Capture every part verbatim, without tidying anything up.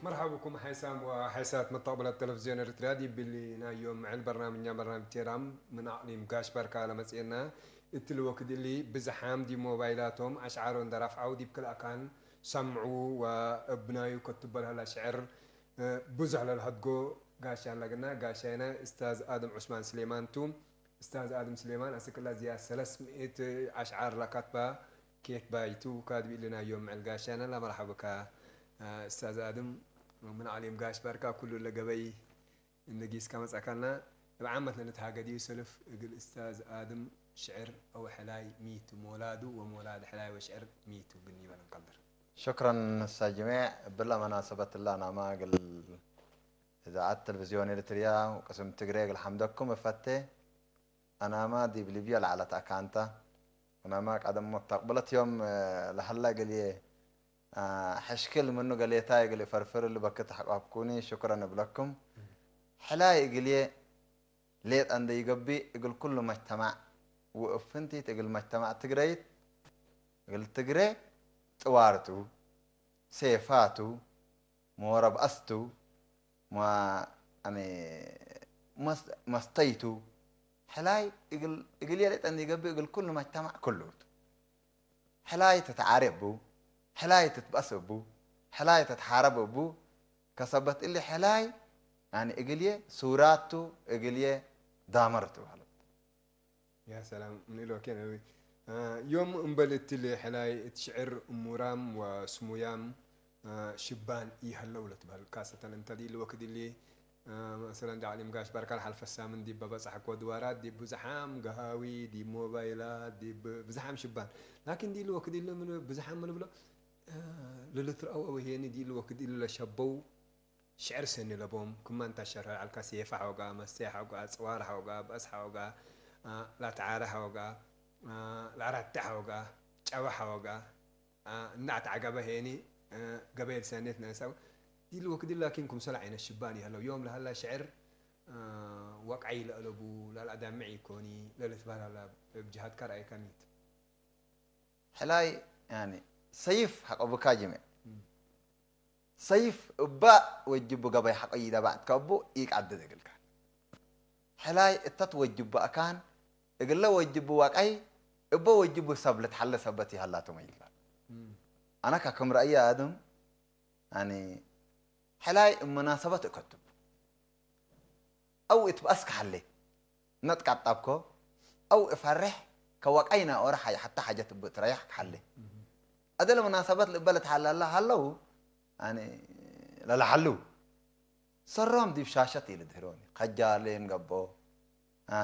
መርሐብ ብኩም ሓይሳም ወሓይሳት መተቅብለት ተለፍዝዮን ኤሪትርያ፣ ዲብ እሊ ናይ ዮም ምዕል በርናምጅና በርናምጅ ቴራም ምን አቅሊም ጋሽ ባርካ ለመጽኤና። እትሊ ወክድ እሊ ብዝሓም ዲብ ሞባይላቶም አሽዓሮ እንዴ ረፍዐው ዲብ ክል አካን ሰምዑ ወእብ ናዩ ከትቦ ለሀላ ሽዕር ብዙሕ ለልሀድጎ ጋሻ ለግና ጋሻይነ እስታዝ አድም ዑስማን ስሌማን ቱ። እስታዝ አድም ስሌማን አስክ እላ ዝያድ ሰለስ ምእት አሽዓር ለከትባ ኬትባይ ቱ። ካድብ እሊ ናይ ዮም ምዕል ጋሻይነ ለመርሐብካ እስታዝ አድም። ምን አቅሊም ጋሽ ባርካ ኩሉ ለገበይ እንዴ ጊስከ መጽአካና። እብ ዓመት ለልትሃገ ዲዩ ሰልፍ እግል እስታዝ አድም ሽዕር አው ሕላይ ሚ ቱ፣ ሞላዱ ወሞላድ ሕላይ ወሽዕር ሚ ቱ እግል ኒበል እንቀድር። ሹክረን እስታዝ ጅሜዕ። እብለ መናሰበት እለ አናማ እግል እዛዐት ተልፍዝዮን ኤሪትርያ ወቅስም ትግሬ እግል ሐምደኩም እፈቴ። አናማ ዲብ ሊብዮ ለዐለት አካን ተ። አናማ ቀደም መተቅብለት ዮም ለሀለ እግልዬ አ፣ ሕሽክል ምኑ ገሌታይ እግል እፈርፍር እሊ በክት አሕቋብኩኒ፣ ሽክረን እብለኩም። ሕላይ እግልዬ ሌጠ እንዴ ኢገብእ እግል ኩሉ መጅተማዕ ወእብ ፍንቲት እግል መጅተማዕ ትግረይት፣ እግል ትግሬ ጥዋር ቱ፣ ሴፋ ቱ፣ ሞረብአስ ቱ፣ ማ-፣ ያኒ መስ-፣ መስተይ ቱ። ሕላይ እግል፣ እግልዬ ሌጠ እንዴ ኢገብእ እግል ኩሉ መጅተማዕ ክሉ ቱ። ሕላይ ትትዓሬ እቡ፣ ሕላይ ትትበአስ እቡ፣ ሕላይ ትትሓረብ እቡ። ከሰበት እሊ ሕላይ፣ ያኒ እግልዬ ሱራት ቱ፣ እግልዬ ዳመር ቱ ሀለት። ያ ሰላም፣ ምን እሎ ኬን አዊ። አ፣ ዮም እምበል እትሊ ሕላይ እት ሽዕር እሙራም ወስሙያም ሽባን ኢሀለው ለትበህል። ካሰተን እንተ ዲብ ወክድ እሊ፣ እ፣ መሰለን ዳዕሊም ጋሽ ባርካ ለሐልፈ ሳምን ዲብ በበጽሐኮ ድዋራት፣ ዲብ ብዝሓም ገሃዊ፣ ዲብ ሞባይላት፣ ዲብ ብዝሓም ሽባን። ላኪን ዲብ ወክድ እሊ ምን ብዝሓም ምን ብሎ፣ እ፣ ለልትረአው አው ሄኒ ዲብ ወክድ እሊ ለሸበው ሽዕር ሰኒ ለቦም። ክመ እንተ ሸርሐ ዐልካ፣ ሴፈ ሐውጋ፣ መሴ ሐውጋ፣ ጽዋር ሐውጋ፣ በአስ ሐውጋ፣ እ፣ ላትዓረ ሐውጋ፣ እ፣ ላራቴ ሐውጋ፣ ጨወ ሐውጋ፣ አ፣ እንደ አትዐገበ ሄኒ፣ አ፣ ገበይ ልሳኔት ነአሰው። ዲል ወክድ ላኪን ክምሰል ዐይነት ሽባን ይሀለው። ዮም ለሀላ ሽዕር፣ አ፣ ወቅዐይ ለአለቡ፣ ለልአዳምዕ ኢኮኒ፣ ለልትበህል ሀላ እብ ጅሀትከ ረአይከ ሚ ቱ? ሕላይ፣ ያኒ፣ ሰይፍ ሐቆ ብካ ጅሜዕ። እም። ሰይፍ እበ ወጅቡ ገበይ ሐቆ ኢደባዕት ከቡ ኢቀድድ እግልከ። ሕላይ እተት ወጅቡ አካን፣ እግለ ወጅቡ ወቀይ፣ እበ ወጅቡ ሰብ ልትሐለ ሰበት ይሀላቱ መይላል። እም። አነ ከክም ረአየ አድም፣ ያኒ፣ ሕላይ እብ መናሰበት እከትብ። አው እት በአስክ ሐሌ ነትቀጠብኮ፣ አው እፈሬሕ ከወቀይና ኦረ ሐ-፣ ሐተ ሐጀት እቡ እትረያሕ ከሐሌ። እም። አደለ መናሰበት ልእበ ልትሐላለ ሀለው፣ ያኒ፣ ለለሐሉ። ሰሮም ዲብ ሻሸት ኢልድህሮኒ። ከጃሌም ገብኦ፣ አ፣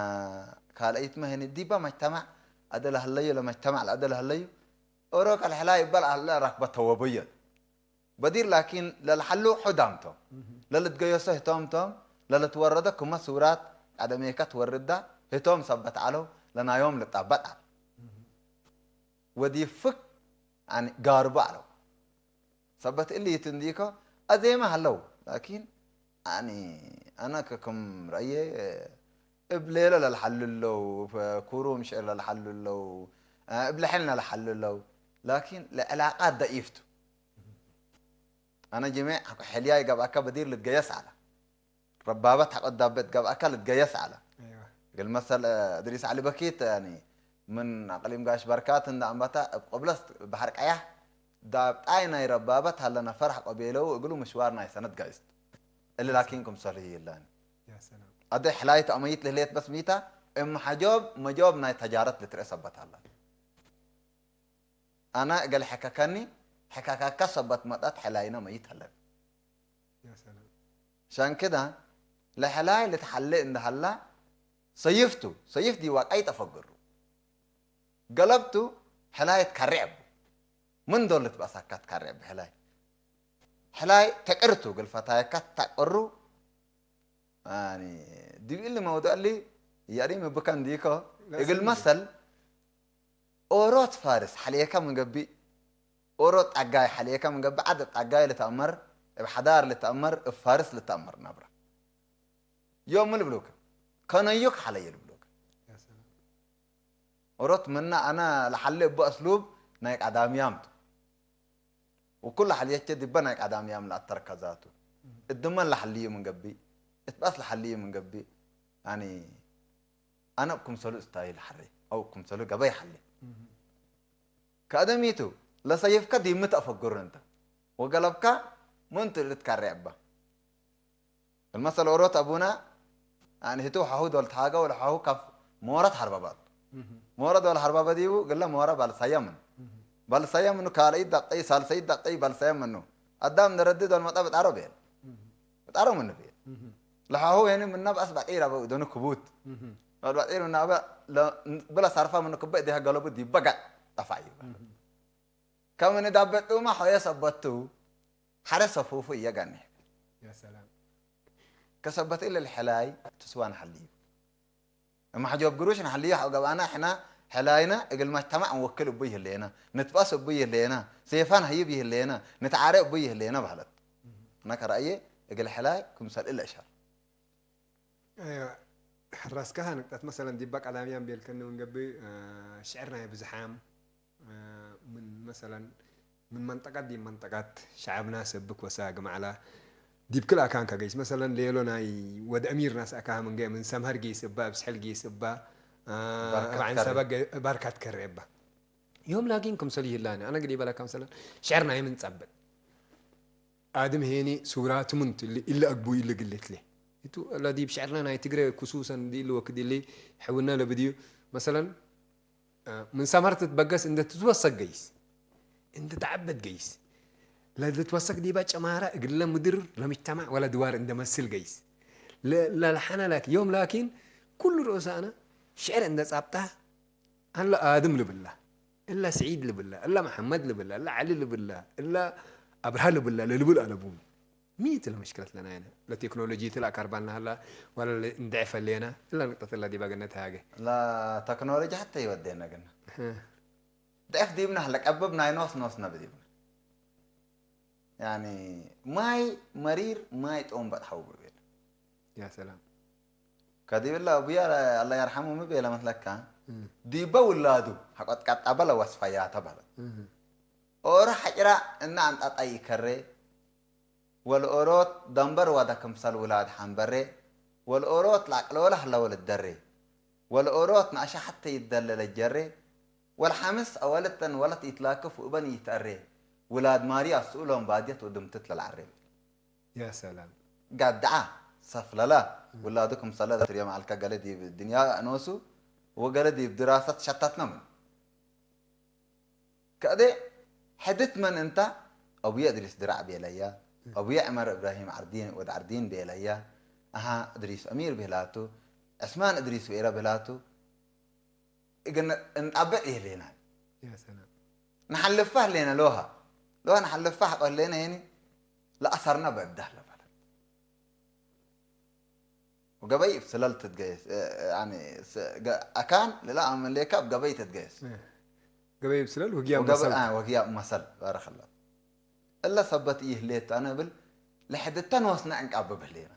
ካልአይትመ ህኒ ዲበ መጅተማዕ አደ ለህለዩ፣ ለመጅተማዕ ለአደ ለህለዩ፣ ኦሮ ቀልሕላይ እበ ለአለ ረክበ ተወበዮት። በዲር ላኪን ለለሐሉ ሑዳም ቶም። እህ። ለልትገየሶ ህቶም ቶም፣ ለልትወረዶ ክመ ሱራት ቀደሜከ ትወርዳ ህቶም ሰበት ዐለው፣ ለናዮም ልጣበጥ ዐለ። እህ። ወዲብ ፍክ፣ ያኒ፣ ጋርቦ ዐለው። ሰበት እሊ ቱ እንዲኮ አዜመ ሀለው፣ ላኪን፣ ያኒ፣ አነ ከክም ረአየ፣ እብ ሌሎ ለልሐልለው፣ እብ ኩሩም ሽዕር ለልሐልለው፣ እብ ለሐልና ለሐልለው፣ ላኪን ለዕላቃት ደኢፍ ቱ። አነ ጅሜዕ ሐቆ ሕልያይ ገብአከ በዲር ልትገየስ ዐለ። ረባበት ሐቆ ዳቤት ገብአከ ልትገየስ ዐለ። አይዋ። እግል መሰል፣ እ፣ እድሪስ ዐሊ በኪት፣ ያኒ፣ ምን አቅሊም ጋሽ በርካት እንደ አንበተ እብ ቅብለት በሐር ቀያሕ ዳብጣይ ናይ ረባበት ሀለ ነፈር ሐቆ ቤለው እግሉ ምሽዋር ናይ ሰነት ጋይስት። እሊ ላኪን ክምሰሉ ህይ እላኒ። ያ ሰላም። አደ ሕላይት አመይት ለህሌት በስ ሚታ፣ እም ሐጆብ መጆብ ናይ ተጃረት ልትርኤ ሰበት ሀላ። አነ እግል ሕከከኒ፣ ሕከከከ ሰበት መጠት ሕላይነ መይት ሀለ። ያ ሰላም። ሸንክደ ለሕላይ ልትሐሌ እንደ ሀላ ሰይፍ ቱ፣ ሰይፍ ዲብ ወቀይ ጠፈግሩ። ገለብ ቱ፣ ሕላይ ትከሬ እቡ። ምን ዶል ልትበአሰከ ትከሬ እቡ ሕላይ። ሕላይ ተቅር ቱ፣ እግል ፈታየከ ተቅሩ። ያኒ፣ ዲብ እሊ መውዱዕ እሊ፣ የሪም እብከ እንዲኮ፣ ላዝም እግል እንዲ። መሰል፣ ኦሮት ፋርስ ሐሌከ ምን ገብእ፣ ኦሮት ጣጋይ ሐሌከ ምን ገብእ፣ ዐድ እብ ጣጋይ ልትአመር፣ እብ ሐዳር ልትአመር፣ እብ ፋርስ ልትአመር ነብረ። ዮም ምን ልብሉከ? ከነዩክ ሐለየ ልብሉከ። ያ ሰላም። ኦሮት ምነ አነ ለሐሌ እቡ አስሉብ ናይ ቀዳምያም ቱ። ወኩሉ ሐልየቼ ዲበ ናይ ቀዳምያም ለአተርከዛቱ። እድመ ለሐልዩ ምን ገብእ፣ እት በአስ ለሐልዩ ምን ገብእ፣ ያኒ፣ አነ እብ ክምሰሉ እስታይል ሐሬ፣ አው እብ ክምሰሉ ገበይ ሐሌ። ከአደሚቱ፣ ለሰይፍከ ዲብ ሚ ተአፈግሩ እንተ፣ ወገለብከ ምን ቱ ልትካሬ እባ። ክምሰል ኦሮት አቡነ፣ ያኒ ህቱ ሐሁ ዶል ተሃገ ወለሐሁ ከፍ ሞረት ሐርበባት። እህ። ሞረ ዶል ሐርበበ ዲቡ፣ ግለ ሞረ ባልሳየ ምኑ። እህ። ባልሳየ ምኑ ካልአይት ደቂቅ፣ ሳልሰይት ደቂቅ ባልሳየ ምኑ። አዳም ንረዲ ዶል መጠ ብጣሮ ቤል። እህ። ብጣሮ ምኑ ቤል። እህ። ለሐሁ የኒ ምነ በአስ በዒር አበ እደኑ ክቡት። እህ። ወድ በዒር ምነ አበ ለ-፣ ብለ ሰርፈ ምኑ ክበ እዲሀ ገለቡ ዲበ ገጥ ጠፋ ይበል። እህ። ከምን ዳበ ጡመ ሖየ ሰበቱ፣ ሐረ ሰፉፉ እየገኔ። ያ ሰላም። ከሰበት እለ ለሐላይ ትስዋን ሐልዩ። እማሕጆብ ግሩሽ ነሐልዩ ሐው ገብአና፣ ሕና ሐላይነ እግል መጅተማዕ እንወክል እቡ ይህሌነ፣ ንትበአስ እቡ ይህሌነ፣ ሴፋን ሀይብ ይህሌነ፣ ንትዓረ እቡ ይህሌነ በህለት። እነ ከረአየ እግል ሐላይ ክምሰል እለ እሻር። አይወ፣ ሐራስካሀ ንቅጠት መሰለን ዲበ ቀዳምያም ቤልከኒ ምን ገብእ፣ አ፣ ሽዕር ናይ ብዝሓም፣ አ፣ ምን መሰለን ምን መንጠቀት ዲብ መንጠቀት ሸዐብና ሰብክ ወሳግም ዐላ። ዲብ ክል አካን ከገይስ መሰለን ሌሎ ናይ ወድ አሚር ናስ አካህ ምን ገ-፣ ምን ሰምሀር ጌስ እባ፣ እብ ስሕል ጌስ እባ፣ አ፣ በርከት እብ ዐንሰበ ከሬ። ገ-፣ በርከት ከሬ እባ። ዮም ላኪን ክምሰል ይህላኒ፣ አነ ግዲ በለካ መሰለን ሽዕር ናይ ምን ጸብጥ። አድም ሄኒ ሱራቱ ምን ትሊ እሊ አግቡይ እሊ ግልት ሊ። እቱ ለዲብ ሸዕርነ ናይ ትግሬ ክሱሰን ዲሊ ወክድ እሊ ሕውነ ለብድዩ መሰለን፣ አ፣ ምን ሰመር ትትበገስ እንደ ትትወሰክ ገይስ፣ እንደ ተዐበት ገይስ፣ ለልትወሰክ ዲበ ጨማረ እግለ ምድር ለምጅተማዕ ወለ ድዋር እንደ መስል ገይስ፣ ለ-፣ ለለሐነ ላኪ-፣ ዮም ላኪን ኩሉ ርኡሳነ ሽዕር እንደ ጻብጣ፣ እለ አድም ልብላ፣ እለ ስዒድ ልብላ፣ እለ መሐመድ ልብላ፣ እለ ዐሊ ልብላ፣ እለ አብርሃ ልብላ ለልብል አለቡ። ሚ ቲ ለመሽክለት ለናይነ? ለቴክኖሎጂ ቲ ለአከርባልነ ሀላ ወለ እንድዕፍ ህሌነ? እለ ንቅጠት እለ ዲበ ገነት ሃገ። ለተክኖሎጂ ሐቴ ይወዴነ ግነ። ህ። ድዕፍ ዲብነ ሀለ ቀብብ ናይ ኖስ ኖስነ ብዲብነ። ያኒ ማይ መሪር ማይ ጦም በጽሐው ብቤል። ያ ሰላም። ከዲብለ አቡየ አላህ የርሐሙ ሚ ቤለ መስለካ፣ እም። ዲበ ውላዱ ሐቆት ቀጠበ ለወስፈያተ በለ። እም። ኦሮ ሐጭራ እነ አንጣጣ ይከሬ፣ ወለኦሮት ደንበር ወደ ክምሰል ውላድ ሐንበሬ፣ ወለኦሮት ለአቅሎለ ህለ ወልደሬ፣ ወለኦሮት ነአሸ ሐቴ ይደለ ለጀሬ፣ ወለሐምስ አወልተን ወለት ኢትላክፍ ወእበን ኢትአሬ፣ ውላድ ማሪ አስኡሎም ባድየት ወድምትት ለልዐሬ። ያ ሰላም። ጋድዓ፣ ሰፍለለ፣ ውላዱ ክምሰለ ለትርዮም ዐልከ፣ ገሌ ዲብ ድንያ አኖሱ ወገሌ ዲብ ድራሰት ሸተትነ ምኑ። ከእዴ ሕድት መን እንተ፣ አቡየ እድሪስ ድራዕ ቤለየ፣ አቡየ ዕመር እብራሂም ዐርዲን ወድ ዐርዲን ቤለየ፣ አሃ እድሪስ አሚር ብህላቱ፣ ዕስማን እድሪስ ብኤረ ብህላቱ፣ እግል እንጣብዕ ይህሌና። ያ ሰላም። ነሐልፋ ህሌነ ሎሃ። ሎሃ ነሐልፋ ሐቆ ህሌነ ሄኒ ለአሰርነ በእዳህ ለበለት። ወገበይ እብ ስለል ትትገየስ፣ እ፣ እ፣ ያኒ፣ ስ-፣ ገ-፣ አካን ለላ አመሌካ እብ ገበይ ትትገየስ። እ። ገበይ እብ ስለል ወግያ እብ ወገበ-፣ መሰል። አ፣ ወግያ እብ መሰል። ባረከላ። እለ ሰበት ኢህሌት አነ እብል ለሕድተን ወስነ እንቃብብ ህሌና።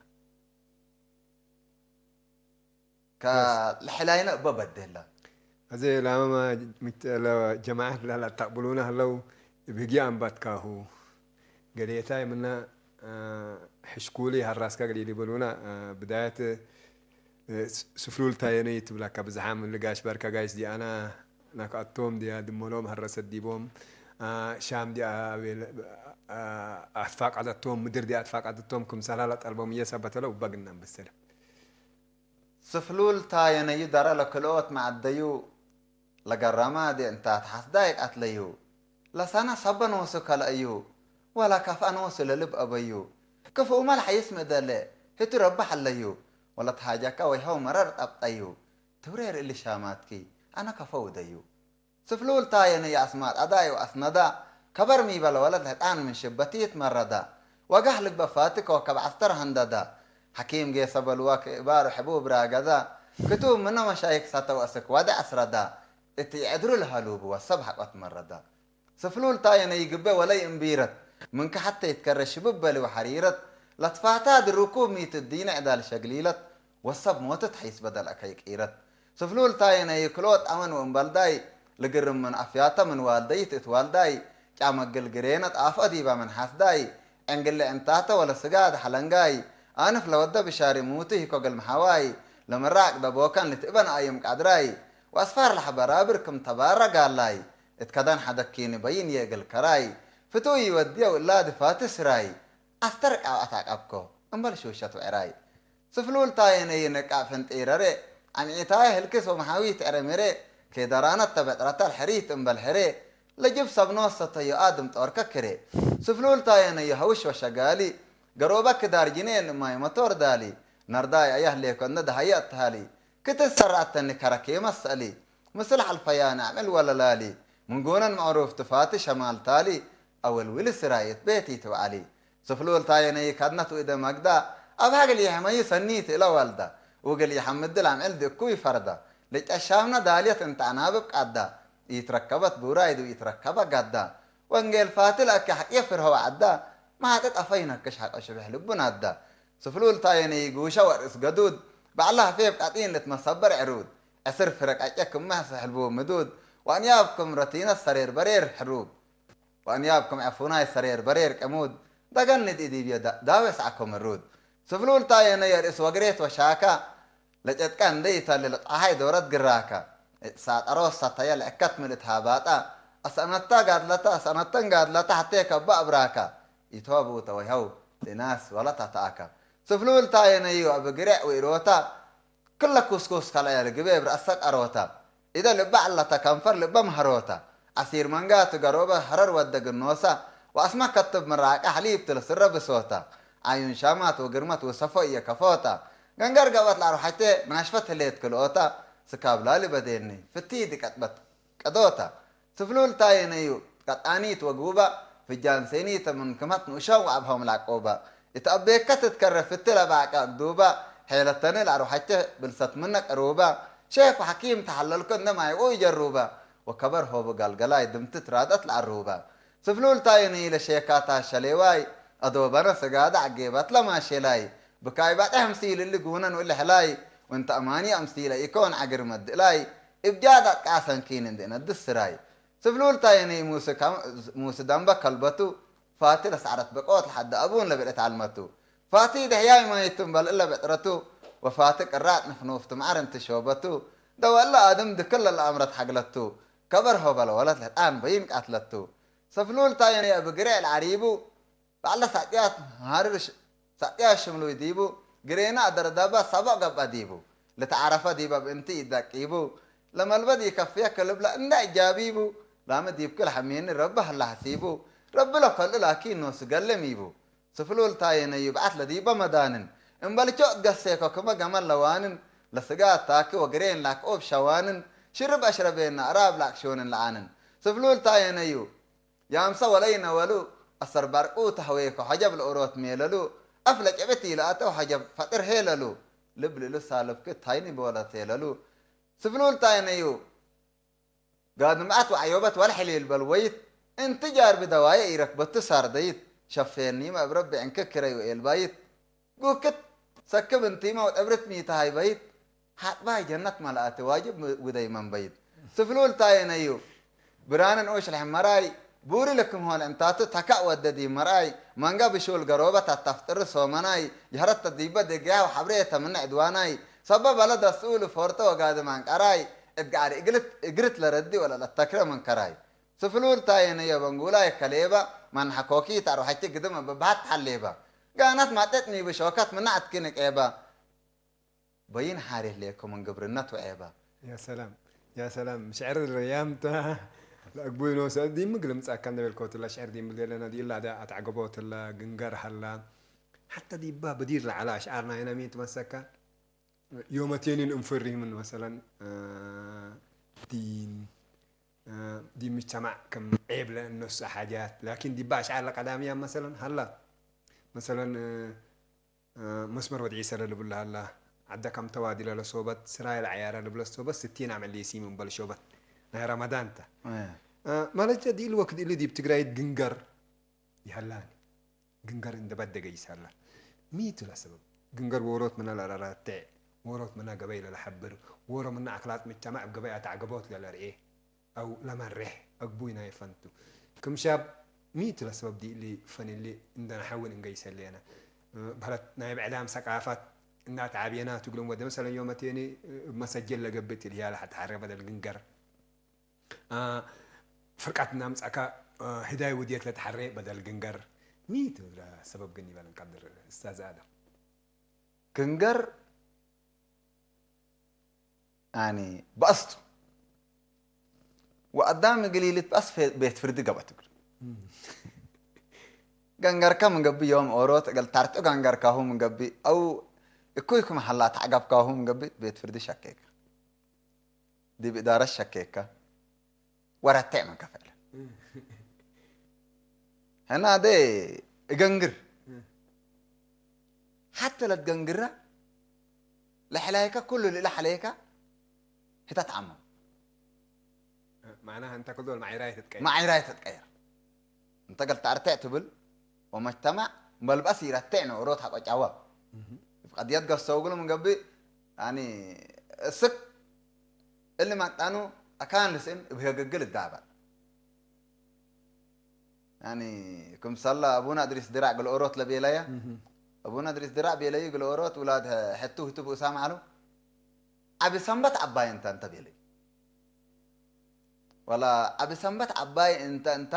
ከ-፣ በስ። ለሐላይነ እበ በዴላ። አዜ ላመ ማ ምት-፣ ለጀማዐት ለአተቅብሉነ ሀለው፣ እብ ህግየ አንባትካሁ። ገሌታይ ምነ፣ አ፣ ሕሽኩሊ ሀራስካ ገሌ ሊበሉነ፣ አ፣ ብዳየት፣ እ፣ ስ-፣ ስፍሉል ታየነይ ትብለካ ብዝሓም እሊ ጋሽ በርከ ጋይስ ዲአና ናክአቶም ዲያ ድመሎም ሀረሰት ዲቦም፣ አ፣ ሻም ዲአ አቤል፣ አ፣ አትፋቀደቶም፣ ምድር ዲአ አትፋቀደቶም፣ ክምሰላ ለጠልቦም እየ ሰበት ለው እበ ግና አንበሰለ። ስፍሉል ታየነዩ ደረ ለክልኦት መዐደዩ፣ ለገረማዴ እንታት ሐስዳይቅ አትለዩ፣ ለሰነ ሰበ ኖሱ ከልአዩ፣ ወለከፍአ ኖሱ ለልብ አበዩ። ክፍኡመ ለሐይስ ምደለ፣ ህቱ ረቢ ሐለዩ፣ ወለትሃጀከ ወይሀው መረር ጠብጠዩ። ትውሬር እሊ ሻማትኪ፣ አነ ከፈ ውደዩ። ስፍሉል ታየነ የአስማጥ አዳይ ወአስነዳ፣ ከበር ሚ በለ ወለት ህጣን ምን ሽበቲት መረዳ፣ ወጋህ ልግበእ ፋቲ ኮከብ ዐስተር ሀንደዳ፣ ሐኪም ጌሰ በልዋ ክእባሩ ሕቡብ ራገዳ፣ ክቱብ ምነ መሻይክ ሰተ ወአስክ ወደ አስረዳ፣ እት ይዐድሩ ለሀሉቡ ወሰብ ሐቆት መረዳ። ስፍሉል ታየነ ይግበእ ወለይ እምቢረት፣ ምንከ ሐቴ ይትከረ ሽብብ በሊ ወሐሪረት፣ ለትፋታድ ርኩብ ሚት እዲነ ዕዳል ሸግሊለት፣ ወሰብ ሞትት ሐይስ በደል አከይ ቂረት። ስፍሉል ታየነ ይክልኦት አመን ወእምበልዳይ፣ ልግርም ምን አፍያተ ምን ዋልደይት እት ዋልዳይ፣ ጫም እግል ግሬነ ጣፍኦ ዲበ ምን ሐስዳይ፣ ዕንግል ዕንታተ ወለስጋድ ሐለንጋይ፣ አንፍ ለወደ ብሻሪ ሙቱ ሂኮ እግል መሐዋይ፣ ለመራቅ ደቦከን ልትእበን አዩም ቃድራይ፣ ወአስፋር ለሐበራብር ክም ተባረ ጋላይ፣ እት ከደን ሐደኪኒ በይን የእግል ከራይ፣ ፍቱይ ወድየው እላ ድፋቲ ስራይ፣ አስተርቅ አተአቀብኮ እምበል ሹሸት ወዕራይ። ስፍሉል ታየነይ ነቃእ ፍንጢረሬ፣ አምዒታየ ህልክስ ወመሓዊት ዕረሚሬ፣ ኬደራነት ተበጥረተ ለሕሪት እምበል ሕሬ፣ ለጅብ ሰብኖ ሰተዮ አድም ጦርከ ክሬ። ስፍሉል ታየነዩ ሐውሽ ወሸጋሊ፣ ገሮበ ክዳር ጅኔን ማይ መቶር ዳሊ፣ ነርዳይ አያህ ሌኮ እንደ ደሃየ አትሃሊ፣ ክትሰር አተኒ ከረኬ መሰአሊ፣ ምስል ሐልፈያነ አምዕል ወለላሊ፣ ምን ጎነን መዕሩፍ ትፋቲ ሸማል ታሊ፣ አወልውሊ ስራየት ቤት ይትበአሊ። ስፍሉል ታየነይ ካድነት ወእደ መግዳ፣ አብሃ እግል ይሕመዩ ሰኒት እለ ወልዳ፣ ወእግል ይሐምድል አምዕል ድእኩይ ፈርዳ፣ ለጨሻምነ ዳልየት እንተ አናብብ ቃዳ፣ ኢትረከበት ቡራይድ ወኢትረከበ ጋዳ፣ ወንጌል ፋቲ ለአኪ ሐቅየ ፍርሀ ወዐዳ፣ ማጠ ጠፈይ ነክሽ ሐቆ ሽብሕ ልቡ ናዳ። ስፍሉል ታየነይ ጉሸ ወርእስ ገዱድ፣ በዕለ ሀፌብ ቀጢን ልትመሰበር ዕሩድ፣ ዕስር ፍረ ቀጨ ክመ ሰሕልቡ ምዱድ፣ ወአንያብ ክም ረቲነት ሰሬር በሬር ሕሩብ። ወአንያብ ክም ዐፉናይ ሰሬር በሬር ቅሙድ፣ ደገን ንድኢ ዲብየ ዳ-፣ ዳዌ ሰዐኮ ምሩድ። ስፍሉል ታየነ የርእስ ወግሬት ወሻካ፣ ለጨጥቀ እንዴ ኢተልል ጸሓይ ዶረት ግራካ። ሳጠሮ ሰተየ ለእከት ምን እት ሃባጣ፣ አሰአነተ ጋድለተ፣ አሰአነተን ጋድለተ ሐቴ ከበ አብራካ። ኢቶቡ ተወይሀው ልናስ ወለተተአካ። ስፍሉል ታየነዩ እብ ግሬዕ ወኢሮታ፣ ክለ ኩስኩስ ከልአየ ለግቤ እብ ረአሰ ቀሮታ፣ እደ ልበ ዐለተ ከንፈር ልበ መሀሮታ፣ አሲር መንጋቱ ገሮበ ሀረር ወደ ግኖሳ፣ ወአስመ ከትብ ምራቀ ሐሊብ ትልስረ ብሶታ፣ አዩን ሻማት ወግርመት ወሰፎ እየከፎታ፣ ገንገር ገብአት ለአርወሐቼ ናሽፈት ህሌት ክልኦታ፣ ስካብ ላሊ በዴኒ ፍቲ ዲቀጥበት ቀዶታ። ስፍሉል ታየነዩ፣ ቀጣኒት ወግቡባ፣ ፍጃን ሴኒተ ምን ክመት ንኡሻም ወአብሆም ላቆባ። እት አቤከ ትትከረ ፍቲ ለባቀ አግዱባ፣ ሔለተኒ ለአርወሐቼ ብልሰት ምነ ቅሩባ። ሼክ ወሐኪም ተሐለልኮ እንደ ማይኡ ይጀሩባ። ወከበር ሆቡ ገልገላይ ድምትት ራደት ለአሩባ። ስፍሉል ታየነዩ ለሼካታ ሸሌዋይ፣ አዶበነ ስጋደ ዐጌበት ለማሼላይ። ብካይ ባጤሕ ምስል እሊ ጉነን ወእሊ ሕላይ፣ ወእንተ አማኒ አምሲለ ኢኮን ዐግር መድእላይ። እብ ጃድ አትቃሰን ኪን እንዴ ነድስ ስራይ። ስፍሉል ታየነይ ሙስ ከ-፣ ሙስ ደንበ ከልበቱ፣ ፋቲ ለሰዕረት ብቆት ለሐደ አቡን ለብዕለት ዐልመቱ። ፋቲ ደህያይ ማይቱ እምበል እለ ብዕጥረቱ፣ ወፋቲ ቅራጥ ንፍኑፍቱ መዐር እንቲ ሾበቱ፣ ደወ እለ አድም ድክል ለለአምረት ሐግለቱ፣ ከበር ሆበለ ወለት ለህጣን በይን ቃትለቱ። ስፍሉል ታየነይ እብ ግሬዕ ለዐሪቡ፣ በዐለ ሳጥያት መሃርር ሽ-፣ ሳጥያት ሽምሉይ ዲቡ፣ ግሬና አደረዳባ ሳቦዕ ገብአ ዲቡ። ለተዓረፈ ዲበ እብ እንቲ ኢደቂቡ፣ ለመልበድ ኢከፍየ ከልብለ እንዳ እጃቢቡ፣ ላመ ዲብክ ለሐሜኒ ረቢ ሀላ ሐሲቡ፣ ረቢ ለከልኡ ላኪን ኖሱ ገልም ኢቡ። ስፍሉል ታየነዩ ብዓት ለዲበ መዳንን፣ እምበልቾ እትገሴኮ ክመ ገመል ለዋንን፣ ለስጋት ታኪ ወግሬን ላክኦብ ሸዋንን፣ ሽርብ አሽረቤና እራብ ላክሾንን ለአንን። ስፍሉል ታየነዩ፣ ያምሰ ወለይነ ወሉ፣ አሰር ባርቁ ተህዌኮ ሐጀብ ለኦሮት ሜለሉ፣ አፍ ለጨብት ኢለአተው ሐጀብ ፈጥር ሄለሉ፣ ልብ ልሉ ሳልብክ ታይኒ ቦለት ሄለሉ። ስፍሉል ታይነዩ፣ ጋድምአት ወዐዮበት ወለሕሊል በልወይት፣ እንቲ ጃርቢ ደዋየ ኢረክበቱ ሳርደይት፣ ሸፌኒመ እብ ረቢ ዕንክ ክረዩ ኤልባይት፣ ጉክት ሰክብ እንቲመ ወጠብርት ሚተ ሃይበይት፣ ሐጥባይ ጀነት መልአት ዋጅብ ውደይ መንበይት። ስፍሉል ታየነዩ፣ ብራንን ኡሽ ለሕመራይ፣ ቡሪ ልክም ሆል እንታቱ ተከእ ወደ ዲብ መርአይ፣ መንገ ብሹል ገሮበት አታፍጥር ሶመናይ፣ ጀህረተ ዲበ ደግያህ ወሐብሬተ ምን ዕድዋናይ፣ ሰበ በለደ ስኡል ፎርተ ወጋድም አንቀራይ፣ እት ገዐር እግልት፣ እግርት ለረዲ ወለለተክረ መንከራይ። ስፍሉል ታየነየ በንጉላይ ከሌበ፣ መንሐ ኮኪት አርወሐቼ ግድም እብ በሀት ሐሌበ። ጋነት ማጤት ኒቡ ሾከት ምነ አትኪ ንቄበ። በይን ሓሬት ሌኮ ምን ግብርነት ወዔበ። ያ ሰላም፣ ያ ሰላም። ሽዕር ረያም ተ። ለአግቡይ ኖሰ ዲምግ ልምጻካ እንደ ቤልኮትለ ሽዕር ዲምግ ሌለነ ዲላ ደ አትዐገቦትለ ግንገር ሀላ። ሐተ ዲባ በዲር ለዐለ አሽዓር ናይነ ሚ ትመሰካ? ዮመቴኒን እንፍሪህ ምን መሰለን፣ እ፣ ዲን፣ እ፣ ዲብ ምጅተማዕ ክም ዔብ ለእነሱ ሓጃት። ላኪን ዲባ አሽዓር ለቀዳምያ መሰለን ሀላ። መሰለን፣ እ፣ እ፣ መስመር ወድ ዒሰ ለልብል ሀላ። ዐደ ከም ተዋዲለ ለሶበት፣ ስራይ ለዐያረ ልብለ ሶበት፣ ስቲን አምዕል ሊሲም እምበል ሾበት ናይ ረመዳን ተ። እ። እ፣ ማለትከ ዲኢል ወክድ እሊ ዲብ ትግራይት ግንገር ይሀላኒ። ግንገር እንደ በደገ ይሰላ። ሚ ቱ ለሰበብ? ግንገር ዎሮት ምነ ለለረቴዕ፣ ዎሮት ምነ ገበይ ለለሐብር፣ ዎሮ ምነ አክላጥ ምጅተማዕ እብ ገበይ አተዐገቦት ለለርኤ አው ለመሬሕ አግቡይ ናይ ፈንቱ። ክም ሻብ ሚ ቱ ለሰበብ ዲእሊ ፈን እሊ እንደ ነሐውል እንገይሰ ህሌነ። በህለት ናይ ብዕዳም ሰቃፋት እንዳ ተዓቤና ቱ እግልም ወደ መሰለን ዮመቴኒ እብ መሰጀል ለገብእ ትልህያ ለሐት ሐሬ በደል ግንገር። አ፣ ፍርቃት እናምጸእካ፣ አ፣ ህዳይ ውድየት ለተሐሬ በደል ግንገር። ሚ ቱ ለሰበብ ግን ይበል እንቀድር እስታዝ አደም? ግንገር ያኒ በአስቱ ወአዳም እግል ኢልትበአስ ቤት ፍርድ ገብአት እግሉ። እም። ገንገርከ ምን ገብእ ዮም ኦሮት እግል ታርጦ ገንገርካሁ ምን ገብእ አው እኩይ ክም ሀላ ተዐገብካሁ ምን ገብእ ቤት ፍርድ ሸኬከ። ዲብ እዳረት ሸኬከ ወረቴዕ ምን ከፈለ። እም። ህና አደ እገንግር። እም። ሐቴ ለትገንግረ ለሐላይከ ኩሉ ልእለ ሐለይከ ህተ ተአመም። መዕናህ እንተ ክል ዶል መዓይራይ ትትቀየር። መዓይራይ ትትቀየር። እንተ ገልተ አርቴዕ ትብል ወመጅተማዕ መልበስ ይረቴዕ ነው ሮት ሐቆ ጫዋ። እህ። እብ ቀድየት ገሰው እግሉ ምን ገብእ፣ ያኒ፣ እስክ እሊ መጣኑ አካን ልስእን እብ ህግግል እዳበል። ያኒ፣ ክምሰለ አቡነ እድሪስ ድራዕ እግል ኦሮት ለቤለየ፣ እህ። አቡነ እድሪስ ድራዕ ቤለዩ እግል ኦሮት ውላድ ሐቱ ህቱ ብኡሳም ዐለው። አቢ ሰንበት ዐባይ እንተ እንተ ቤለዩ። ወላ አቢ ሰንበት ዐባይ እንተ እንተ፣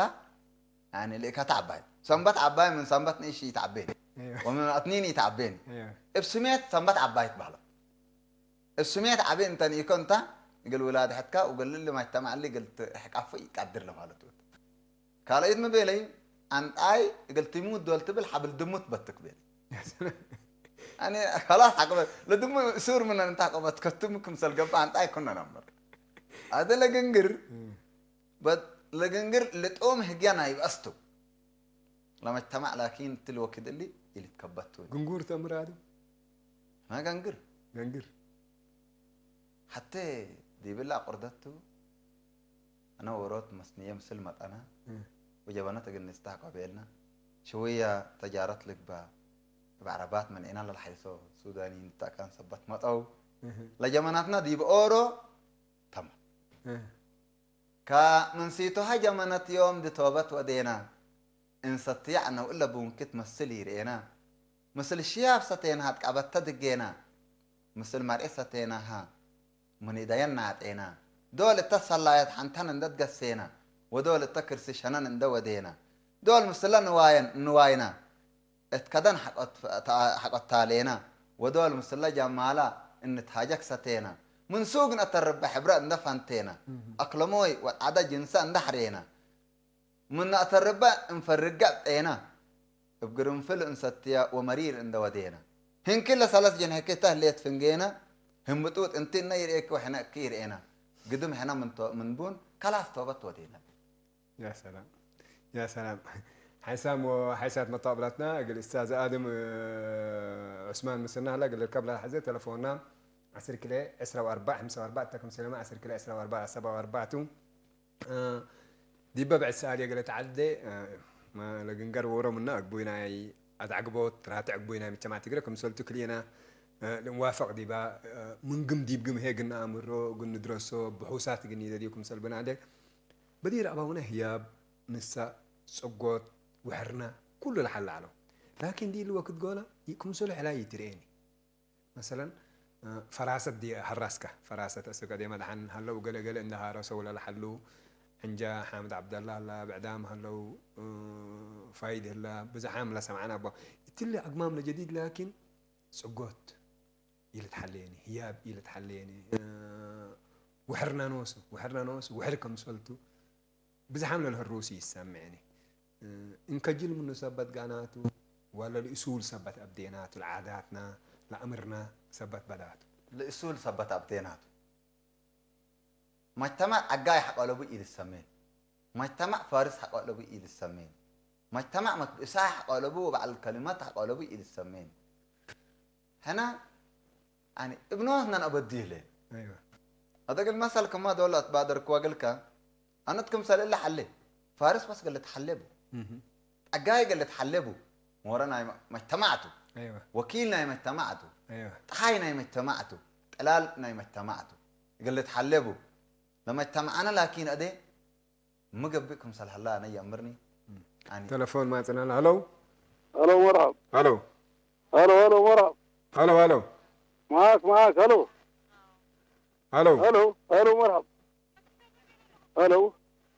ያኒ፣ ልእከተ ዐባይ። ሰንበት ዐባይ ምን ሰንበት ንእሽ ኢተዐቤኒ። እዮ። ወምን አትኒን ኢተዐቤኒ። እዮ። እብ ስሜት ሰንበት ዐባይ ትበህለው። እብ ስሜት ዐቢ እንተ ንኢኮ እንተ፣ እግል ውላድ ሐትካ ወእግል እሊ መጅተማዕ እሊ እግል ትሕቀፉ ኢቀድር ለማለቱ። ካልአይት ሚ ቤለዩ፣ አንጣይ እግል ትሙት ዶል ትብል ሐብል ድሙት በትክ ቤለዩ። ያኒ፣ ከላስ ሐቅበ፣ ለድሙ እሱር ምነ እንተ ሐቆበት ከቱም ክምሰል ገብአ አንጣይ ኩነ ነምር። አደ ለግንግር፣ እም። በት-፣ ለግንግር ልጦም ህግያ ናይ በአስቱ። ለመጅተማዕ ላኪን እትሊ ወክድ እሊ ኢልትከበት ቱ። ግንጉር ተምር አደም? ማ ገንግር? ገንግር። ሐቴ ዲብላ አቁርደት ቱ፣ አነ ወሮት መስንየ ምስል መጠነ፣ እም። ወጀበነት እግል ንስታህ ቀቤልና፣ ሽውየ ተጃረት ልግባ፣ እብ ዐረባት መንዔና ለልሐይሶ ሱዳኒን ተአካን ሰበት መጠው፣ እህ። ለጀመናትና ዲብ ኦሮ ተመ። እህ። ከመንሲቶሀ ጀመነት ዮም ዲ ቶበት ወዴና፣ እንሰትያዕ ነው እለ ቡንኪት መስል ይርኤና፣ ምስል ሽያብ ሰቴናሃ ትቃበተ ድጌና፣ ምስል መርኤ ሰቴናሃ ምን እደየን ናጤና፣ ዶል እተ ሰላየት ሐንተን እንደ ትገሴና፣ ወዶል እተ ክርሲ ሸነን እንደ ወዴና፣ ዶል ምስለ ንዋየን፣ ንዋይና፣ እት ከደን ሐቆት-፣ ሐቆታሌና፣ ወዶል ምስለ ጀማላ እንትሃጀክ ሰቴና፣ ምን ሱግ ነአተርበ ሕብረ እንደ ፈንቴና፣ እህ። አክለሞይ ወዐደ ጅንሰ እንደ ሐሬና፣ ምን ነአተርበ እንፈርገ ጤና፣ እብ ግርንፍል እንሰትያ ወመሪር እንደ ወዴና፣ ህንኪ ለሰለስ ጅንሕኪ ተ ህሌት ፍንጌና፣ ህምጡጥ እንቲ እነ ይርኤኪ ወሕነ እኪ ይርኤና፣ ግድም ሕነ ምን ቶ-፣ ምን ቡን ከላስ ቶበት ወዴና። ያ ሰላም፣ ያ ሰላም። ሓይሳም ወሓይሳት መጣብላትና እግል እስታዝ አድም፣ እ፣ ዑስማን ምስልና ህላ እግል ልርከብ ለሐዜ ተለፎንና ዐስር ክልኤ ዕስራ ወአርባዕ ሐምሳ ወአርባዕ ተክም ሰለማ ዐስር ክልኤ ዕስራ ወአርባዕ ሰባ ወአርባዕ ቱ። እ፣ ዲበ ብዕድ ሰኣል የገለ ተዓልደ፣ እ፣ ማ ለግንገር ወሮ ምና እግቡይ ናይ አትዐግቦት ራትዕ እግቡይ ናይ ምጅተማዕ ትግረ ክምሰልቱ ክልኤና፣ እ፣ ልንዋፈቅ ዲባ፣ እ፣ ምን ግም ዲብ ግም ሄ ግና አምሮ እግል ንድረሶ ብሑሳት እግል ኒደልዩ ክምሰል ብናደ በዲር አባውነ ህያብ፣ ንሳእ፣ ጽጎት፣ ውሕርና፣ ኩሉ ለሐለ ዐለው። ላኪን ዲእሊ ወክድ ጎለ ክምሰሉ ሕላይ ኢትርኤኒ። መሰለን፣ እ፣ ፈራሰት ዲ ሀራስከ፣ ፈራሰት እስክ አዴመ ደሐን ሀለው፣ ገሌ ገሌ እንደ ሀረሰው ለለሐሉ፣ ዕንጃ ሓምድ ዐብደላ ሀላ፣ ብዕዳም ሀለው፣ እ፣ ፋይድ ህላ፣ ብዝሓም ለሰምዐና እባ። እትሊ አግማም ለጀዲድ ላኪን ጽጎት ኢልትሐሌኒ፣ ህያብ ኢልትሐሌኒ፣ እ፣ ውሕርና ኖሱ፣ ውሕርና ኖሱ፣ ውሕር ክምሰልቱ፣ ብዝሓም ለልህሩስ ይሰምዕኒ። እ፣ እንከጅል ምኑ ሰበት ጋናቱ፣ ወለ ልእሱል ሰበት አብዴናቱ፣ ለዓዳትና፣ ለአምርና ሰበት በዳቱ። ለእሱል ሰበት አብዴናቱ። መጅተማዕ ጸጋይ ሐቆ ለቡ ኢልሰሜን። መጅተማዕ ፋርስ ሐቆ ለቡ ኢልሰሜን። መጅተማዕ መትብእሳይ ሐቆ ለቡ ወበዐል ከሊመት ሐቆ ለቡ ኢልሰሜን። ሕነ፣ ያኒ፣ እብ ኖስነ ነአበድዩ ህሌን። አይወ። አደግል መሰል ክመ ዶል አትባደርክወ እግልከ፣ አነት ክምሰል እለ ሐሌ፣ ፋርስ በስ እግል ልትሐሌ ቡ። እህ። ጸጋይ እግል ልትሐሌ ቡ። ሞረ ናይ መ-፣ መጅተማዕ ቱ። አይወ። ወኪል ናይ መጅተማዕ ቱ። አይወ። ጠሓይ ናይ መጅተማዕ ቱ። ጥላል ናይ መጅተማዕ ቱ። እግል ልትሐሌ ቡ። ለመጅተማዕነ ላኪን አዴ፣ ሚ ገብእ ክምሰል ሀላ አነ ይአምርኒ። አኒ ተለፎን ማጽናና። ሀሎ። ሀሎ፣ መርሐብ። ሀሎ። ሀሎ፣ ሀሎ፣ መርሐብ። ሀሎ፣ ሀሎ። መዓክ፣ መዓክ። ሀሎ። ሀሎ። ሀሎ፣ ሀሎ፣ መርሐብ። ሀሎ።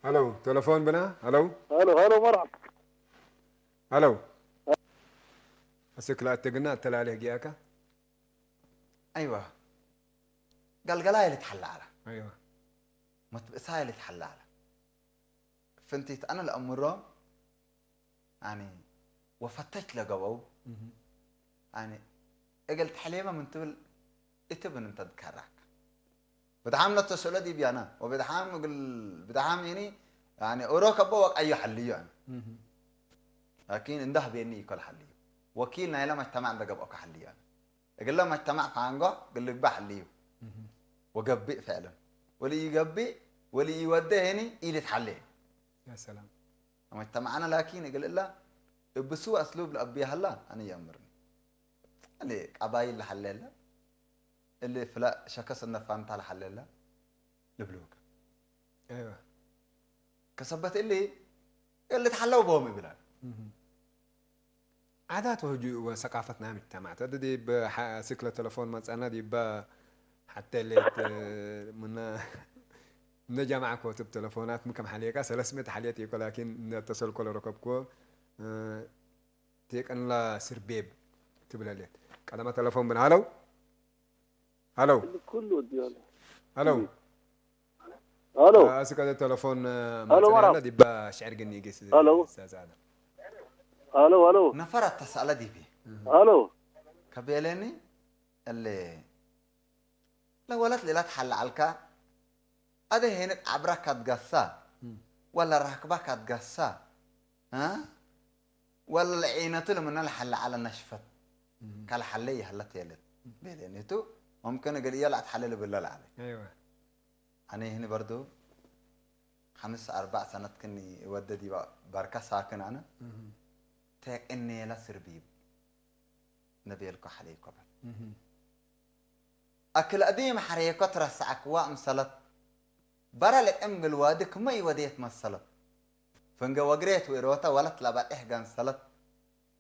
ሀሎ፣ ተለፎን ብና። ሀሎ። ሀሎ፣ ሀሎ፣ መርሐብ። ሀሎ። አስክ ለአትግና አተላሌህ ጊያካ። አይዋ። ገልገላይ ልትሐላ ዐለ። አይዋ። መትብእሳይ ልትሐላ ዐለ። ፍንቲት አነ ለአምሮም፣ ያኒ፣ ወፈተች ለገበው፣ እህ። ያኒ፣ እግል ተሕሌበ ምን ትብል እትብን እንተ ትከራክ። ብድሓም ለተስእሎ ዲብ ያነ፣ ወብድሓም እግል፣ ብድሓም እኒ፣ ያኒ፣ ኦሮ ከቦ ወቀዩ ሐልዩ ያነ። እህ። ላኪን እንደ ህቤኒ ኢኮል ሐልዩ። ወኪል ናይለ መጅተማዕ እንደ ገብኦ ከሐልዩ ያነ። እግለ መጅተማዕ ፋንጎ እግል ልግባእ ሐልዩ። እህ። ወገብእ ፍዕልን። ወለኢገብእ፣ ወለኢወዴ ህኒ ኢልትሐሌ። ያ ሰላም። መጅተማዕነ ላኪን እግል እለ እብ ስወእ እስሉብ ለአብየ ሀላ አነ ይአምርኒ። እሊ ቀባይል ለሐሌ እለ፣ እሊ ፍለ ሸከስ እነ ፋንታ ለሐሌ እለ ልብሉክ። አይዋ። ከሰበት እሊ እሊ ተሐለው ቦም ይብላል። እህ። ዓዳት ወህጁ ወሰቃፈት ናይ ምጅተማዕ። ተዲ ዲብ ሐ-፣ ስክለ ተለፎን መጸነ ዲበ ሐቴ ሌት ምነ፣ ምነ ጀማዕ ኮትብ ተለፎናት ሚ ከም ሐሌካ ሰለስ ምእት ሐሌት ኢኮ፣ ላኪን እነ ተሰልኮ ለረከብኮ፣ እ፣ ቴቅንላ ስርቤብ ትብለሌት። ቀደመ ተለፎን ብን ሀለው። ሀሎ። ኩሉ ወዲያለ። ሀሎ። ሀሎ። አ-፣ አስከ ተለፎን፣ አ፣ ሀሎ፣ ማጸን መርሐባ። ያለ ዲባ ሽዕር ግን ይገስ ሀሎ። ኡስታዝ አደም። ሀሎ፣ ሀሎ። ነፈር አተሰአለ ዲቢ። ሀሎ። ከቤለኒ እለ ለወለት ሌላ ተሐለ አልካ አደ ሄንቅ ዐብራ ካትገሳ እም። ወለ ራክባ ካትገሳ፣ አ? ወለ ለዒነቱ ለምነ ለሐለ ዐለ ነሽፈት እም። ከለሐለ ይሀለት የለት ቤለኒቱ። ሙምክን እግል እየ ለአትሐለ ልብለ ለዐለ። አይወ። አነ ህኒ በርዱ ሐምስ አርበዕ ሰነት ክኒ እወደ ዲበ በርከ ሳክን አነ። እም። ቴቅኔለ ስርቢብ ነቤልኮ ሐሌኮ በል። እም። አክል አዲም ሐሬኮ ትረሰዐክዋ እምሰለት፣ በረ ለቅም እግል ዋዲ ክመ ኢወዴት መሰለት። ፍንገ ወግሬት ወእሮተ ወለት ለበጤሕ ገንሰለት፣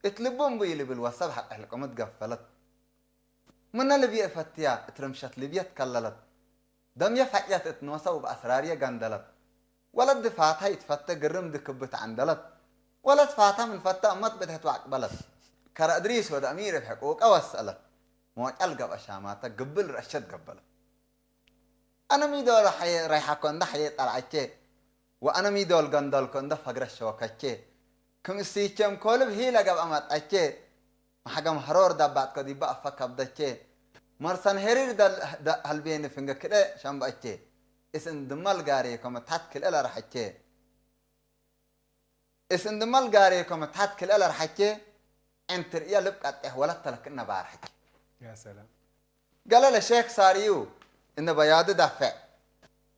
እት ልቡ እምቡ ኢልብል ወሰብ ሐቀ ሕልቅሙ ትገፈለት። ምነ ልብዬ እፈትያ እት ርምሸት ልብዬ ትከለለት፣ ደምዬ ፈዕየት እት ኖሰ ወበአስራርዬ ገንደለት። ወለት ድፋታ ኢትፈቴ ግርም ድክብት ዐንደለት። ወለት ፋታ ምን ፈተ እመት ብድህት ወአቅበለት። ከረ እድሪስ ወድ አሚር እብ ሕቁቀ ወሰአለት። ሞጨል ገብአ ሻማተ ግብል ረሸት ገበለት። አነ ሚ ዶል ሐዬ ረይሐኮ እንደ ሐዬ ጠልዐቼ፣ ወአነ ሚ ዶል ገንደልኮ እንደ ፈግረ ሾከቼ። ክም እሲቼም ኮልብ ሂለ ገብአ መጠቼ፣ መሐገም ሐሮር ደባጥኮ ዲበ አፈ ከብደቼ። መርሰን ሄሪር ደል-፣ ደ-፣ ሀልቤኒ ፍንገ ክልኤ ሸምበአቼ። እስ እንድመል ጋሬኮመ ታሕት ክልኤ ለረሐቼ። እስ እንድመል ጋሬኮመ ታሕት ክልኤ ለረሐቼ። ዕንትርየ ልብ ቀጤሕ ወለት ተለክነ ባርሐቼ። ያ ሰላም። ገሌ ለሼክ ሳርዩ እነ በያዱ ዳፌዕ፣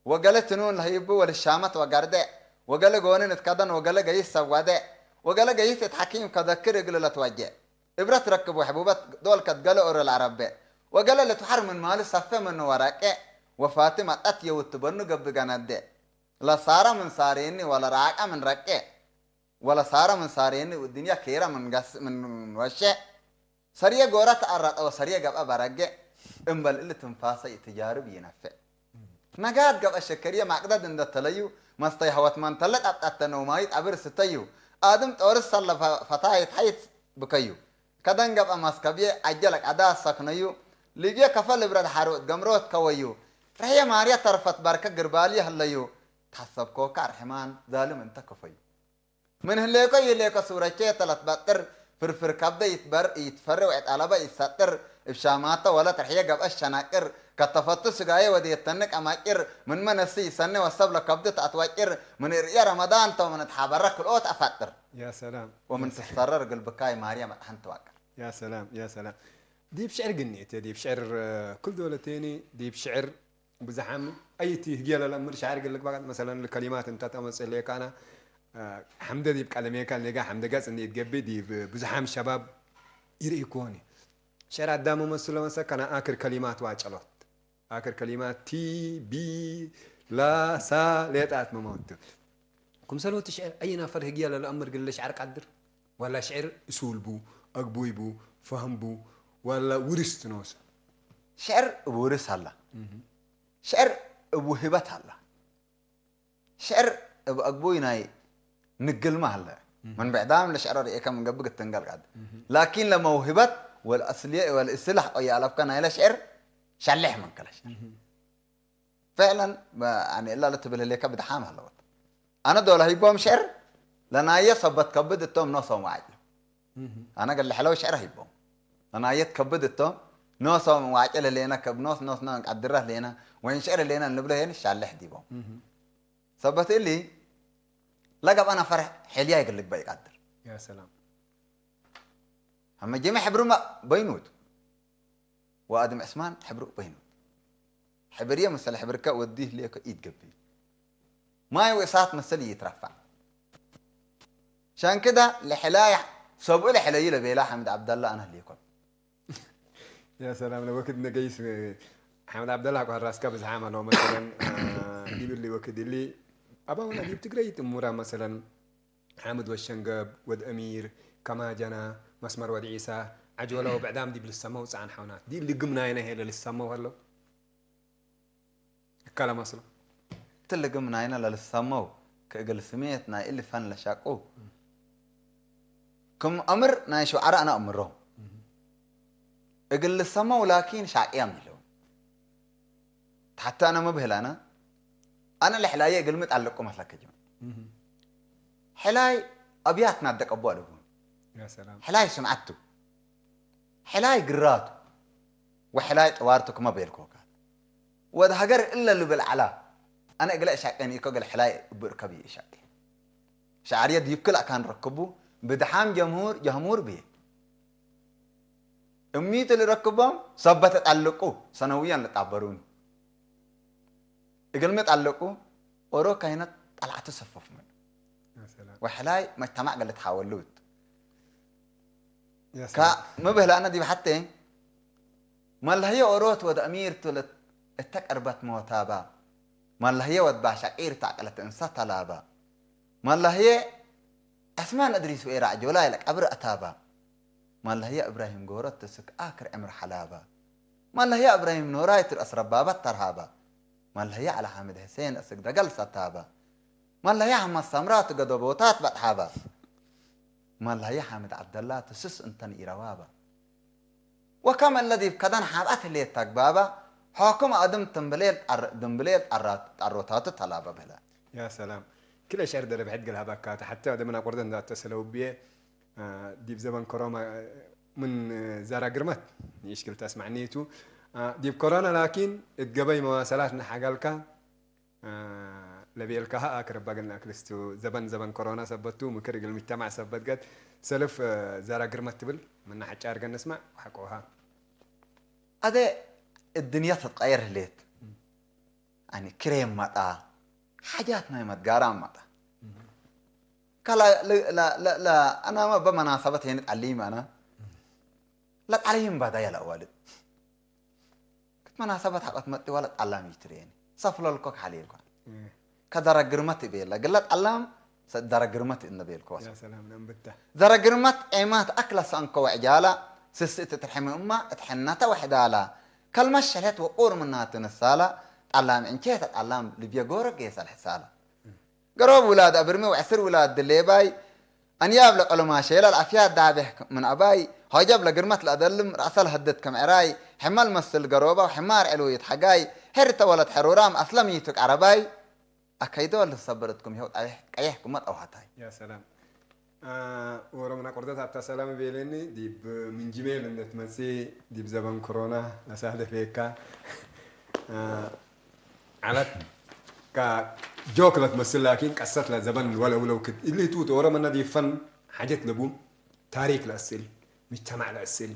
ወገሌ ትኑን ለህይቡ ወልሻመት ወገርዴዕ፣ ወገሌ ጎኒ ንትከደን ወገሌ ገይስ ሰብ ዋዴዕ፣ ወገሌ ገይስ እት ሐኪም ከደክር እግሉ ለትወጄዕ፣ እብረት ረክብ ወሕቡበት ዶል ከትገሌ ኦሮ ለአረቤዕ፣ ወገሌ ልትሐር ምን ማሉ ሰፌ ምኑ ወረቄዕ፣ ወፋቲ መጠት የውትበኑ ገብእ ገነዴዕ፣ ለሳረ ምን ሳሬኒ ወለራቀ ምን ረቄዕ፣ ወለሳረ ምን ሳሬኒ ወድንያ ኬረ ምን ገስ-፣ ምን ወሼዕ፣ ሰርየ ጎረ ተአረጠ ወሰርየ ገብአ በረጌዕ፣ እምበል እሊ ትንፋሰ ኢትጃርብ ይነፌዕ። ነጋድ ገብአ ሸከርየ ማቅደድ እንደ ተለዩ፣ መስተይ ሀወት መንተለ ጠብጠተነው ማይት አብር ስተዩ፣ አድም ጦርስ ሰለ ፈ-፣ ፈታይት ሐይት ብከዩ። ከደን ገብአ መስከብየ ዐጀ ለቀዳ ሰክነዩ፣ ልብየ ከፈ ልብረድ ሐሩ እት ገምሮት ከወዩ፣ ርሕየ ማርየ ተርፈት በርከ ግርባልየ ህለዩ፣ ተሐሰብኮከ አርሕማን ዛልም እንተ ከፈዩ። ምን ህሌኮ ይህሌኮ ሱረቼ ተለትበጥር፣ ፍርፍር ከብደ ኢትበር-፣ ኢትፈሬ ወዕጠለበ ኢትሰጥር፣ እብ ሻማተ ወለት ርሕየ ገብአት ሸናቅር፣ ከተፈቱ ስጋዬ ወዴተኒ ቀማጭር፣ ምንመ ነፍሲ ይሰኔ ወሰብ ለከብዱ ተአትወጭር፣ ምን እርየ ረመዳን ተ ወምን እትሓበረ ክልኦት አፋጥር። ያ ሰላም፣ ወምን ያ ሰላም። ትትፈረር እግል ብካይ ማርየ መጥሐን ትዋቅር። ያ ሰላም፣ ያ ሰላም። ዲብ ሽዕር ግኔ እቴ፣ ዲብ ሽዕር፣ እ፣ ክል ዶለቴኒ፣ ዲብ ሽዕር ብዝሓም አይቲ ህግየ ለለምድ ሻዕር እግል ልግበእ፣ መሰለን፣ ለከሊማት እንተ ተመጽእ ሌካና፣ አ፣ ሐምደ ዲብ ቀለሜከ ኔጋ ሐምደ ገጽ እንዴ ኢትገብእ ዲብ ብዝሓም ሸባብ ይርእኮኒ። ሸዕር አዳም መመስሎ መሰከና አክር ከሊማት ዋጨሎት። አክር ከሊማት ቲ፣ ቢ፣ ላ፣ ሳ ሌጣት መመቱ። ክምሰልሁት ሽዕር አይ ናፈር ህግየ ለለአምር እግል ለሽዐር ቀድር? ወላ ሽዕር እሱል ቡ፣ አግቡይ ቡ፣ ፈህም ቡ፣ ወላ ውርስ ቱ ኖሰ? ሽዕር እብ ውርስ ሀላ። እህ። ሽዕር እብ ውህበት ሀላ። ሽዕር እብ አግቡይ ናይ ንግልመ ሀለ። እህ። ምን ብዕዳም ለሽዕሮ ርኤከ ምን ገብእ ግትንገል ቀድር። እህ። ላኪን ለመውህበት ወለአስልየ ወለእስል ሐቆ ይአለብከ ናይለ ሽዕር ሸሌሕ ምን ከለ ሽዕር። እህ። ፍዕለን፣ ያኒ እላ ለትብል ህሌከ ብድሓም ሀለወት። አነ ዶለ ህይቦም ሽዕር ለናየ ሰበት ከብድ እቶም ኖሶም ዋዕጭ። እህ። አነ ገለ ሕለው ሽዕር ህይቦም ለናየ ትከብድ እቶም ኖሶም ዋዕጭ ለህሌነ ከብ ኖስ ኖስነ እንቀድረ ህሌነ ወይን ሽዕር ህሌነ እንብሎ ሄን ሻልሕ ዲቦም። እህ። ሰበት እሊ ለገብአ ነፈር ሕልያይ እግል ልግበእ ኢቀድር። ያ ሰላም። አመ ጀመ ሕብርመ በይኑቱ። ወአድም ዕስማን ሕብሩ በይኑ። ሕብርየ መሰል ሕብርከ ወዲህ ሌከ ኢትገብእ። ማይ ወእሳት መሰል ኢትረፋዕ። ሸንክደ ለሕላየ ሰብኡ ለሕለዩ ለቤላ ሓምድ ዐብደላ አነ ህሌኮ። ያ ሰላም፣ ለወክድ ነገይስ ሓምድ ዐብደላ ሐቆ ሐራስከ ብዝሓም ሀለው መሰለን፣ ዲብ እሊ ወክድ እሊ አባውነ ዲብ ትግረይት እሙራ መሰለን ሓምድ ወሸንገብ፣ ወድ አሚር፣ ከማጀና፣ መስመር ወድ ዒሳ፣ ዐጅወለ ወብዕዳም ዲብ ልሰመው ጸዓን ሐውናት፣ ዲብ ልግም ናይነ ህዬ ለልሰመው ሀለው? እከለ መስሎ። እት ልግም ናይነ ለልሰመው ከእግል ስሜት ናይ እሊ ፈን ለሻቁ፣ ክም አምር ናይ ሹዓራ አነ አምሮም። እግል ልሰመው ላኪን ሻቅያም ይለው። ተሐቴ አነ ሚ ብህል አነ፣ አነ ለሕላየ እግልሚ ጠልቁ መስለከ ጅመ። እህ። ሕላይ አብያት ናደቀቡ አለቡ። ያ ሰላም። ሕላይ ስምዐቱ፣ ሕላይ ግራቱ፣ ወሕላይ ጠዋርቱ ክመ ቤልኮካ። ወድ ሀገር እለ ልብል ዐላ፣ አነ እግለ እሻቄን ኢኮ እግል ሕላይ እቡ እርከብ ይእሻቄ። ሸዓርየ ዲብ ክል አካን ረክቡ፣ ብድሓም ጀምሁር፣ ጀህሙር ብዬ። እሚቱ ልረክቦም ሰበት ጠልቁ ሰነውያን ልጣበሩኒ። እግልሚ ጠልቁ ኦሮ ካይነት ጠልዓቱ ሰፈፍ ምኑ። ያ ሰላም። ወሕላይ መጅተማዕ ገለ ተሓወሉት። ያ ሰላም። ከ-፣ ሚ ብህለ አነ ዲብ ሐቴ መለህየ ኦሮት ወድ አሚርቱ ለት እተ ቀርበት ሞታባ። መለህየ ወድ ባሻቂር ተአቅለት እንሰ ተላባ። መለህየ ዐስማን እድሪስ ወኤራዕ ጆላይ ለቀብር አታባ። መለህየ እብራሂም ጎረት ትስክ አክር ዕምር ሐላባ። መለህየ እብራሂም ኖራይ ትርአስ ረባበት ተርሃባ። መለህየ ዐለ ሓምድ ሕሴን እስክ ደገል ሰታባ። መለህየ ሐመድ ሰምራ ትገደቦታት በጥሓባ። መለህየ ሓምድ ዐብደላ ትስስ እንተን ኢረዋባ። ወከም እለ ዲብ ከደን ሓብአት ህሌት ተግባባ፣ ሖክም አድም ትምብሌል ጠር-፣ ድምብሌል ጠራ-፣ ጠሮታቱ ተላበ ብህለ። ያ ሰላም። ክልኤ ሸዕር ደረብ ሕድ እግል ሀበካ ተ፣ ሐቴ አድምን አቆርደ እንዳ ተሰለው ብዬ፣ አ፣ ዲብ ዘበን ኮሮና ምን ዛራ ግርመት ንኢሽክል ተስማዕኒቱ፣ አ፣ ዲብ ኮሮና ላኪን እት ገበይ መዋሰላት ነሐገልካ፣ አ፣ ለቤልካሀ አክር እበ እግል ነአክልስቱ፣ ዘበን ዘበን ኮሮና ሰበት ቱ፣ ምክር እግል ምጅተማዕ ሰበት ገት፣ ሰልፍ፣ አ፣ ዛራ ግርመት ትብል ምነ ሐጫ አርገን ንስማዕ ወሐቆሃ። አዜ እድንያ ትትቀየር ህሌት። እም። ያኒ ክሬም መጣ፣ ሓጃት ናይ መትጋራም መጣ። እም። ከላ ለ-፣ ለ-፣ ለ-፣ ለ-፣ አናመ በመናሰበት ሄኒ ጠሊም አነ። እም። ለጠሊም ባዳ ያለ አዋልድ። ክት መናሰበት ሐቀት መጥ ወለ ጠላም ይትሬኒ። ሰፍለልኮ ከሐሌልኮ። እም። ከደረግርመት እቤለ። ግለ ጠላም ሰ-፣ ደረግርመት እንቤልኮ ወሰ። ያ ሰላም፣ ነንብታ። ደረግርመት ዔማት አክለ ሰአንኮ ወዕጃላ፣ ስስ እት ትርሕሚ እማ እት ሕነተ ወሕዳላ። ከልመት ሸልሄት ወቁር ምናቱ ንሳላ፣ ጠላም ዕንቼተ ጠላም ልብየ ጎረ ጌሰ ለሕሳላ። ገሮብ ውላድ አብርሚ ወዕስር ውላድ ድሌባይ፣ አንያብ ለቀሎማሼ ለልአፍያት ዳቤሕ ምን አባይ፣ ሆጀብ ለግርመት ለአደልም ረአሰ ለሀድት ክም ዕራይ፣ ሕመል መስል ገሮባ ወሕማር ዕሉይት ሐጋይ፣ ሕርተ ወለት ሕሩራም አስለሚቱ ቀረባይ፣ አከይዶ ልትሰበር እትኩም ይኸው ቀየሕ፣ ቀየሕ ኩመ ጠውሃታይ። ያ ሰላም። አ፣ ወሮ ምን አቆርደት አታ ሰላም ቤሌኒ፣ ዲብ ምንጅሜል እንደ ትመጽእ፣ ዲብ ዘበን ኮሮና ለሳደፌካ፣ አ፣ ዐለት ካ ጆክ ለትመስል፣ ላኪን ቀሰት ለዘበን ወለ ውለው ክድ እሊ ቱ ወሮ መነ ዲብ ፈን ሐጀት ለቡ፣ ታሪክ ለአስእል፣ ምጅተማዕ ለአስእል፣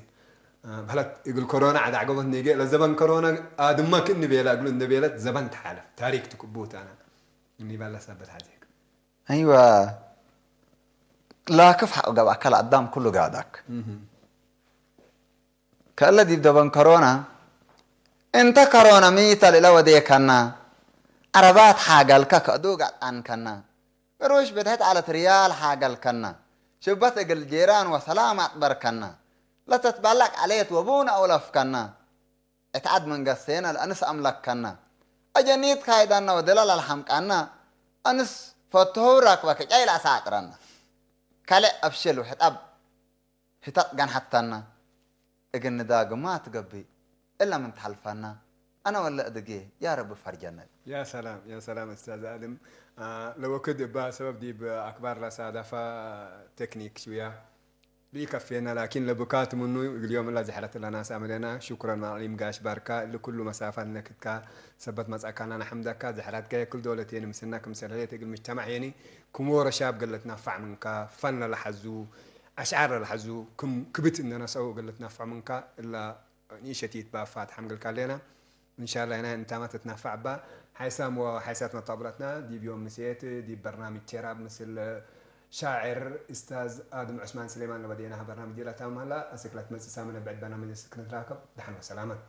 አ፣ በህለት እግል ኮሮና ዐድ አዕገቦት ኒጌ፣ ለዘበን ኮሮና አድመ ክእኒ ቤለ እግሉ እንደ ቤለት ዘበን ተሓለፍ፣ ታሪክ ትቅቡት አነ እኒ ባለ ሰበት ሐዜክ። አይወ፣ ላክፍ ሐቅ ገብአከ ለአዳም ኩሉ ጋዳክ። እህ። ከእለ ዲብ ደበን ከሮና፣ እንተ ከሮና ሚተ ልእለ ወዴከና፣ ዐረባት ሓገልከ ከእዱ ገጣንከና፣ ቅሩሽ ብድሕት ዐለት ርያል ሓገልከነ። ሽበት እግል ጄራን ወሰላም አጥበርከነ። ለተትባለቅ ዐሌት ወቡን አውለፍከነ። እት ዐድ ምን ገሴነ ለአንስ አምለከነ። አጀኒት ካይዳነ ወድለ ለልሐምቃነ። አንስ ፈትሆ ራክበ ክጫይ ለአሳቅረነ። ካልእ አብሽል ወሕጠብ ህተት ገንሐተነ። እግል ንዳግማ ትገብእ እለ ምን ተሐልፈነ። አነ ወለ እድጌ ያ ረቢ ፈርጀነ። ያ ሰላም፣ ያ ሰላም እስታዝ አድም። አ፣ ለወክድ እባ ሰበብ ዲብ አክባር ለሳደፈ ቴክኒክ ሽውያ ኢከፌነ፣ ላኪን ለብካት ምኑ እግል ዮም እላ ዘሕረት ለናስ አምሬና። ሹክረን መዓሊም ጋሽ ባርካ፣ እሊ ኩሉ መሳፈት ነክትካ ሰበት መጽአካና ነሐምደካ። ዘሕረትከ ክል ዶለቴን ምስልነ ክምሰል ህሌት እግል ምጅተማዕ የኒ ክም ዎሮ ሻብ እግል ልትነፋዕ ምንካ፣ ፈን ለለሐዙ፣ አሽዓር ለለሐዙ፣ ክም ክብት እንደ ነስአው እግል ልትነፍዖ ምንካ፣ እላ ኒሸቲት ባብ ፋትሐ እግልካ ሌና። እንሻላ ናይ እንታመ ትትነፋዕ እባ ሓይሳም ወሓይሳት መጣብለትና ዲብ ዮም ምሴት ዲብ በርናምጅ ቴራብ ምስል ሻዕር እስታዝ አድም ዑስማን ስሌማን ለበዴናሀ በርናምጅ ዲላ ታምም ሀላ። አስክ ለትመጽእ ሳምን እብ ዕድ በርናምጅ እስክ ንትራከብ። ደሐን ወሰላመት።